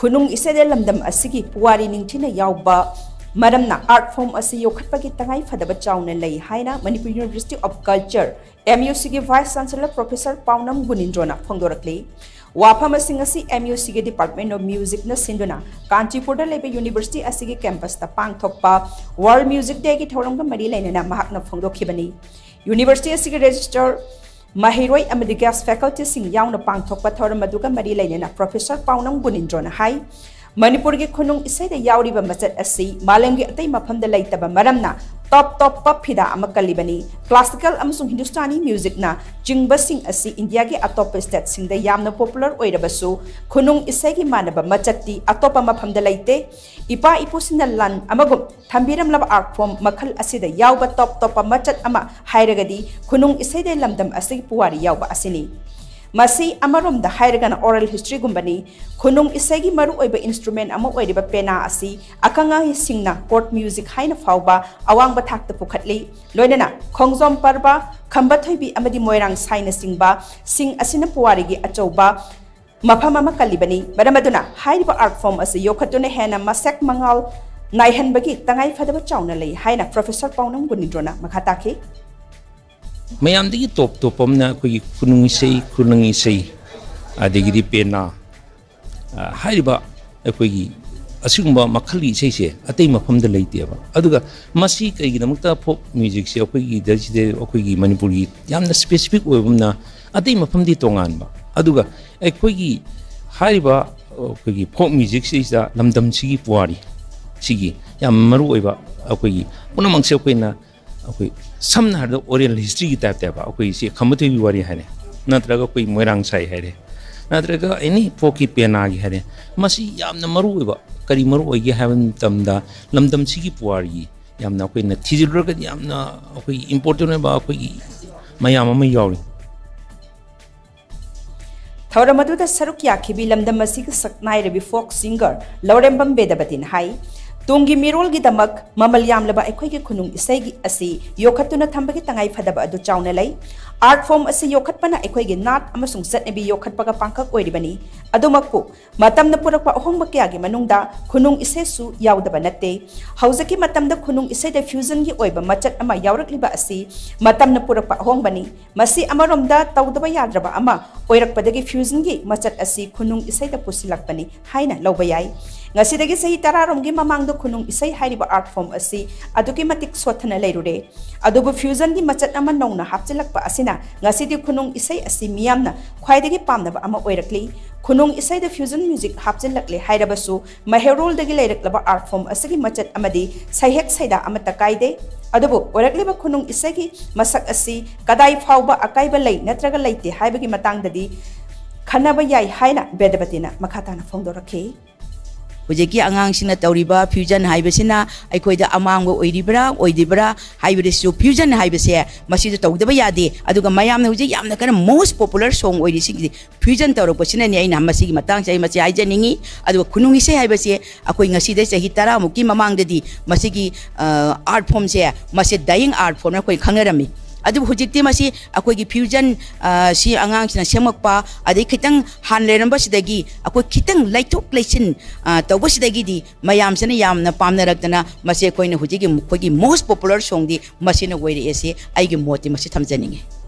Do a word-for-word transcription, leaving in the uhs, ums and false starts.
ꯈꯨꯅꯨꯡ ꯏꯁꯩꯗ ꯂꯝꯗꯝ ꯑꯁꯤꯒꯤ ꯄꯨꯋꯥꯔꯤ ꯅꯤꯡꯊꯤꯅ ꯌꯥꯎꯕ ꯃꯔꯝꯅ art form ꯑꯁꯤ ꯌꯣꯛꯈꯠꯄꯒꯤ ꯇꯉꯥꯏ ꯐꯗꯕ ꯆꯥꯎꯅ ꯂꯩ ꯍꯥꯏꯅ Manipur University of Culture, M U C ꯒꯤ Vice Chancellor Professor ꯄꯥꯎꯅꯝ ꯒꯨꯅꯤꯟꯗ꯭ꯔꯣꯅ ꯐꯣꯡꯗꯣꯔꯛꯂꯤ꯫ ꯋꯥꯐꯝꯁꯤꯡ ꯑꯁꯤ M U C ꯒꯤ Department of Music ꯅ ꯁꯤꯟꯗꯨꯅ ꯀꯥꯟꯆꯤꯄꯨꯔꯗ ꯂꯩꯕ university ꯑꯁꯤꯒꯤ campus ꯇ ꯄꯥꯡꯊꯣꯛꯄ World Music Day ꯒꯤ ꯊꯧꯔꯝꯒ ꯃꯔꯤ ꯂꯩꯅꯅ ꯃꯍꯥꯛꯅ ꯐꯣꯡꯗꯣꯛꯈꯤꯕꯅꯤ꯫ University ꯑꯁꯤꯒꯤ register ꯃꯍꯩꯔꯣꯏ ꯑꯃꯗꯤ guest faculty ꯁꯤꯡ ꯌꯥꯎꯅ ꯄꯥꯡꯊꯣꯛꯄ ꯊꯧꯔꯝ ꯑꯗꯨꯒ ꯃꯔꯤ ꯂꯩꯅꯅ Professor ꯄꯥꯎꯅꯝ ꯒꯨꯅꯤꯟꯗ꯭ꯔꯣꯅ ꯍꯥꯏ, ꯃꯅꯤꯄꯨꯔꯒꯤ ꯈꯨꯅꯨꯡ ꯏꯁꯩꯗ ꯌꯥꯎꯔꯤꯕ ꯃꯆꯠ ꯑꯁꯤ ꯃꯥꯂꯦꯝꯒꯤ ꯑꯇꯩ ꯃꯐꯝꯗ ꯂꯩꯇꯕ ꯃꯔꯝꯅ top ꯇꯣꯞꯄ ꯐꯤꯗꯥ ꯑꯃ ꯀꯜꯂꯤꯕꯅꯤ꯫ Classical ꯑꯃꯁꯨꯡ Hindustani music ꯅ ꯆꯤꯡꯕꯁꯤꯡ ꯑꯁꯤ ꯏꯟꯗꯤꯌꯥꯒꯤ ꯑꯇꯣꯞꯄ state ꯁꯤꯡꯗ ꯌꯥꯝꯅ popular ꯑꯣꯏꯔꯕꯁꯨ, ꯈꯨꯅꯨꯡ ꯏꯁꯩꯒꯤ ꯃꯥꯟꯅꯕ ꯃꯆꯠꯇꯤ ꯑꯇꯣꯞꯄ ꯃꯐꯝꯗ ꯂꯩꯇꯦ꯫ ꯏꯄꯥ ꯏꯄꯨꯁꯤꯡꯅ ꯂꯟ ꯑꯃꯒꯨꯝ ꯊꯝꯕꯤꯔꯝꯂꯕ art form ꯃꯈꯜ ꯑꯁꯤꯗ ꯌꯥꯎꯕ top ꯇꯣꯞꯄ ꯃꯆꯠ ꯑꯃ ꯍꯥꯏꯔꯒꯗꯤ ꯈꯨꯅꯨꯡ ꯏꯁꯩꯗ ꯂꯝꯗꯝ ꯑꯁꯤꯒꯤ ꯄꯨꯋꯥꯔꯤ ꯌꯥꯎꯕ ꯑꯁꯤꯅꯤ꯫ ꯃꯁꯤ ꯑꯃꯔꯣꯝꯗ ꯍꯥꯏꯔꯒꯅ oral history ꯒꯨꯝꯕꯅꯤ꯫ ꯈꯨꯅꯨꯡ ꯏꯁꯩꯒꯤ ꯃꯔꯨꯑꯣꯏꯕ instrument ꯑꯃ ꯑꯣꯏꯔꯤꯕ ꯄꯦꯅꯥ ꯑꯁꯤ ꯑꯈꯪ ꯑꯍꯩꯁꯤꯡꯅ court music ꯍꯥꯏꯅ ꯐꯥꯎꯕ ꯑꯋꯥꯡꯕ ꯊꯥꯛꯇ ꯄꯨꯈꯠꯂꯤ꯫ ꯂꯣꯏꯅꯅ ꯈꯣꯡꯖꯣꯝ ꯄꯔꯕ, ꯈꯝꯕ ꯊꯣꯏꯕꯤ ꯑꯃꯗꯤ ꯃꯣꯏꯔꯥꯡ ꯁꯥꯏꯅꯆꯤꯡꯕ ꯁꯤꯡ ꯑꯁꯤꯅ ꯄꯨꯋꯥꯔꯤꯒꯤ ꯑꯆꯧꯕ ꯃꯐꯝ ꯑꯃ ꯀꯜꯂꯤꯕꯅꯤ꯫ ꯃꯔꯝ ꯑꯗꯨꯅ ꯍꯥꯏꯔꯤꯕ art form ꯑꯁꯤ ꯌꯣꯛꯈꯠꯇꯨꯅ ꯍꯦꯟꯅ ꯃꯁꯛ ꯃꯉꯥꯜ ꯅꯥꯏꯍꯟꯕꯒꯤ ꯇꯉꯥꯏ ꯐꯗꯕ ꯆꯥꯎꯅ ꯂꯩ ꯍꯥꯏꯅ Professor ꯄꯥꯎꯅꯝ ꯒꯨꯅꯤꯟꯗ꯭ꯔꯣꯅ ꯃꯈꯥ ꯇꯥꯈꯤ꯫ ꯃꯌꯥꯝꯗꯒꯤ ꯇꯣꯞ ꯇꯣꯞꯄ ꯑꯃꯅ ꯑꯩꯈꯣꯏꯒꯤ ꯈꯨꯅꯨꯡ ꯏꯁꯩ, ꯈꯨꯂꯪ ꯏꯁꯩ, ꯑꯗꯒꯤꯗꯤ ꯄꯦꯅꯥ, ꯑ, ꯍꯥꯏꯔꯤꯕ ꯑꯩꯈꯣꯏꯒꯤ ꯑꯁꯤꯒꯨꯝꯕ ꯃꯈꯜꯒꯤ ꯏꯁꯩꯁꯦ ꯑꯇꯩ ꯃꯐꯝꯗ ꯂꯩꯇꯦꯕ꯫ ꯑꯗꯨꯒ ꯃꯁꯤ ꯀꯩꯒꯤꯗꯃꯛꯇ folk music ꯁꯦ ꯑꯩꯈꯣꯏꯒꯤ ꯗꯁꯤꯗ ꯑꯩꯈꯣꯏꯒꯤ ꯃꯅꯤꯄꯨꯔꯒꯤ ꯌꯥꯝꯅ specific ꯑꯣꯏꯕ ꯑꯃꯅ, ꯑꯇꯩ ꯃꯐꯝꯗꯤ ꯇꯣꯉꯥꯟꯕ, ꯑꯗꯨꯒ ꯑꯩꯈꯣꯏꯒꯤ ꯍꯥꯏꯔꯤꯕ ꯑꯩꯈꯣꯏꯒꯤ folk music ꯁꯤꯗ ꯂꯝꯗꯝꯁꯤꯒꯤ ꯄꯨꯋꯥꯔꯤ ꯁꯤꯒꯤ ꯌꯥꯝ ꯃꯔꯨ ꯑꯣꯏꯕ, ꯑꯩꯈꯣꯏꯒꯤ ꯄꯨꯝꯅꯃꯛꯁꯦ ꯑꯩꯈꯣꯏꯅ, ꯑꯩꯈꯣꯏ ꯁꯝꯅ ꯍꯥꯏꯔꯕꯗ oral history ꯒꯤ type ꯇ ꯍꯥꯏꯕ, ꯑꯩꯈꯣꯏ ꯁꯤ ꯈꯝꯕ ꯊꯣꯏꯕꯤ ꯋꯥꯔꯤ ꯍꯥꯏꯔꯦ, ꯅꯠꯇ꯭ꯔꯒ ꯑꯩꯈꯣꯏ ꯃꯣꯏꯔꯥꯡ ꯁꯥꯏ ꯍꯥꯏꯔꯦ, ꯅꯠꯇ꯭ꯔꯒ any folk ꯀꯤ ꯄꯦꯅꯥꯒꯤ ꯍꯥꯏꯔꯦ, ꯃꯁꯤ ꯌꯥꯝꯅ ꯃꯔꯨ ꯑꯣꯏꯕ꯫ ꯀꯔꯤ ꯃꯔꯨ ꯑꯣꯏꯒꯦ ꯍꯥꯏꯕ ꯃꯇꯝꯗ, ꯂꯝꯗꯝꯁꯤꯒꯤ ꯄꯨꯋꯥꯔꯤ ꯌꯥꯝꯅ ꯑꯩꯈꯣꯏꯅ ꯊꯤꯖꯤꯜꯂꯨꯔꯒꯗꯤ ꯌꯥꯝꯅ ꯑꯩꯈꯣꯏꯒꯤ important ꯑꯣꯏꯕ ꯑꯩꯈꯣꯏꯒꯤ ꯃꯌꯥꯝ ꯑꯃ ꯌꯥꯎꯔꯤ꯫ ꯊꯧꯔꯝ ꯑꯗꯨꯗ ꯁꯔꯨꯛ ꯌꯥꯈꯤꯕꯤ ꯂꯝꯗꯝ ꯑꯁꯤꯒꯤ ꯁꯛꯅꯥꯏꯔꯕꯤ folk singer ꯂꯧꯔꯦꯝꯕꯝ ꯕꯦꯗꯕꯇꯤꯅ ꯍꯥꯏ, ꯇꯨꯡꯒꯤ ꯃꯤꯔꯣꯜꯒꯤꯗꯃꯛ ꯃꯃꯜ ꯌꯥꯝꯂꯕ ꯑꯩꯈꯣꯏꯒꯤ ꯈꯨꯅꯨꯡ ꯏꯁꯩꯒꯤ ꯑꯁꯤ ꯌꯣꯛꯈꯠꯇꯨꯅ ꯊꯝꯕꯒꯤ ꯇꯉꯥꯏ ꯐꯗꯕ ꯑꯗꯨ ꯆꯥꯎꯅ ꯂꯩ꯫ Art form ꯑꯁꯤ ꯌꯣꯛꯈꯠꯄꯅ ꯑꯩꯈꯣꯏꯒꯤ ꯅꯥꯠ ꯑꯃꯁꯨꯡ ꯆꯠꯅꯕꯤ ꯌꯣꯛꯈꯠꯄꯒ ꯄꯥꯡꯈꯛ ꯑꯣꯏꯔꯤꯕꯅꯤ꯫ ꯑꯗꯨꯃꯛꯄꯨ, ꯃꯇꯝꯅ ꯄꯨꯔꯛꯄ ꯑꯍꯣꯡꯕ ꯀꯌꯥꯒꯤ ꯃꯅꯨꯡꯗ ꯈꯨꯅꯨꯡ ꯏꯁꯩꯁꯨ ꯌꯥꯎꯗꯕ ꯅꯠꯇꯦ꯫ ꯍꯧꯖꯤꯛꯀꯤ ꯃꯇꯝꯗ ꯈꯨꯅꯨꯡ ꯏꯁꯩꯗ fusionꯒꯤ ꯑꯣꯏꯕ ꯃꯆꯠ ꯑꯃ ꯌꯥꯎꯔꯛꯂꯤꯕ ꯑꯁꯤ ꯃꯇꯝꯅ ꯄꯨꯔꯛꯄ ꯑꯍꯣꯡꯕꯅꯤ꯫ ꯃꯁꯤ ꯑꯃꯔꯣꯝꯗ ꯇꯧꯗꯕ ꯌꯥꯗ꯭ꯔꯕ ꯑꯃ ꯑꯣꯏꯔꯛꯄꯗꯒꯤ fusionꯒꯤ ꯃꯆꯠ ꯑꯁꯤ ꯈꯨꯅꯨꯡ ꯏꯁꯩꯗ ꯄꯨꯁꯤꯜꯂꯛꯄꯅꯤ ꯍꯥꯏꯅ ꯂꯧꯕ ꯌꯥꯏ꯫ ꯉꯁꯤꯗꯒꯤ ꯆꯍꯤ ꯇꯔꯥꯔꯣꯝꯒꯤ ꯃꯃꯥꯡꯗ ꯈꯨꯅꯨꯡ ꯏꯁꯩ ꯍꯥꯏꯔꯤꯕ art form ꯑꯁꯤ ꯑꯗꯨꯛꯀꯤ ꯃꯇꯤꯛ ꯁꯣꯠꯊꯅ ꯂꯩꯔꯨꯔꯦ꯫ ꯑꯗꯨꯕꯨ fusionꯒꯤ ꯃꯆꯠ ꯑꯃ ꯅꯧꯅ ꯍꯥꯞꯆꯤꯜꯂꯛꯄ ꯑꯁꯤꯅ ꯉꯁꯤꯗꯤ ꯈꯨꯅꯨꯡ ꯏꯁꯩ ꯑꯁꯤ ꯃꯤꯌꯥꯝꯅ ꯈ꯭ꯋꯥꯏꯗꯒꯤ ꯄꯥꯝꯅꯕ ꯑꯃ ꯑꯣꯏꯔꯛꯂꯤ꯫ ꯈꯨꯅꯨꯡ ꯏꯁꯩꯗ fusion music ꯍꯥꯞꯆꯤꯜꯂꯛꯂꯦ ꯍꯥꯏꯔꯕꯁꯨ, ꯃꯩꯍꯧꯔꯣꯜꯗꯒꯤ ꯂꯩꯔꯛꯂꯕ art form ꯑꯁꯤꯒꯤ ꯃꯆꯠ ꯑꯃꯗꯤ ꯁꯩꯍꯦꯛ ꯁꯩꯗꯥ ꯑꯃꯠꯇ ꯀꯥꯏꯗꯦ꯫ ꯑꯗꯨꯕꯨ ꯑꯣꯏꯔꯛꯂꯤꯕ ꯈꯨꯅꯨꯡ ꯏꯁꯩꯒꯤ ꯃꯁꯛ ꯑꯁꯤ ꯀꯗꯥꯏ ꯐꯥꯎꯕ ꯑꯀꯥꯏꯕ ꯂꯩ ꯅꯠꯇ꯭ꯔꯒ ꯂꯩꯇꯦ ꯍꯥꯏꯕꯒꯤ ꯃꯇꯥꯡꯗꯗꯤ ꯈꯟꯅꯕ ꯌꯥꯏ ꯍꯥꯏꯅ ꯕꯦꯗꯕꯇꯤꯅ ꯃꯈꯥ ꯇꯥꯅ ꯐꯣꯡꯗꯣꯔꯛꯈꯤ꯫ ꯍꯧꯖꯤꯛꯀꯤ ꯑꯉꯥꯡꯁꯤꯡꯅ ꯇꯧꯔꯤꯕ fusion ꯍꯥꯏꯕꯁꯤꯅ ꯑꯩꯈꯣꯏꯗ ꯑꯃꯥꯡꯕ ꯑꯣꯏꯔꯤꯕ꯭ꯔꯥ ꯑꯣꯏꯗ꯭ꯔꯤꯕ꯭ꯔꯥ ꯍꯥꯏꯕꯗꯁꯨ, fusion ꯍꯥꯏꯕꯁꯦ ꯃꯁꯤꯗ ꯇꯧꯗꯕ ꯌꯥꯗꯦ꯫ ꯑꯗꯨꯒ ꯃꯌꯥꯝꯅ ꯍꯧꯖꯤꯛ ꯌꯥꯝꯅ ꯀꯟꯅ most popular song ꯑꯣꯏꯔꯤꯁꯤꯡꯁꯤ fusion ꯇꯧꯔꯛꯄꯁꯤꯅꯅꯤ꯫ ꯑꯩꯅ ꯃꯁꯤꯒꯤ ꯃꯇꯥꯡꯁꯦ ꯑꯩ ꯃꯁꯤ ꯍꯥꯏꯖꯅꯤꯡꯉꯤ꯫ ꯑꯗꯨꯒ ꯈꯨꯅꯨꯡ ꯏꯁꯩ ꯍꯥꯏꯕꯁꯦ ꯑꯩꯈꯣꯏ ꯉꯁꯤꯗꯩ ꯆꯍꯤ ꯇꯔꯥꯃꯨꯛꯀꯤ ꯃꯃꯥꯡꯗꯗꯤ ꯃꯁꯤꯒꯤ, ꯑ, art formꯁꯦ, ꯃꯁꯤ dying art formꯅ ꯑꯩꯈꯣꯏ ꯈꯪꯅꯔꯝꯃꯤ꯫ ꯑꯗꯨꯕꯨ ꯍꯧꯖꯤꯛꯇꯤ ꯃꯁꯤ ꯑꯩꯈꯣꯏꯒꯤ fusion, ꯑ, ꯁꯤ ꯑꯉꯥꯡꯁꯤꯡꯅ ꯁꯦꯝꯃꯛꯄ, ꯑꯗꯩ ꯈꯤꯇꯪ ꯍꯥꯟꯅ ꯂꯩꯔꯝꯕꯁꯤꯗꯒꯤ ꯑꯩꯈꯣꯏ ꯈꯤꯇꯪ ꯂꯩꯊꯣꯛ ꯂꯩꯁꯤꯟ, ꯑ, ꯇꯧꯕꯁꯤꯗꯒꯤꯗꯤ ꯃꯌꯥꯝꯁꯤꯅ ꯌꯥꯝꯅ ꯄꯥꯝꯅꯔꯛꯇꯅ ꯃꯁꯤ ꯑꯩꯈꯣꯏꯅ ꯍꯧꯖꯤꯛꯀꯤ ꯑꯩꯈꯣꯏꯒꯤ most popular songꯗꯤ ꯃꯁꯤꯅ ꯑꯣꯏꯔꯛꯑꯦ꯫ ꯁꯤ ꯑꯩꯒꯤ ꯃꯣꯠꯇꯤ ꯃꯁꯤ ꯊꯝꯖꯅꯤꯡꯉꯤ꯫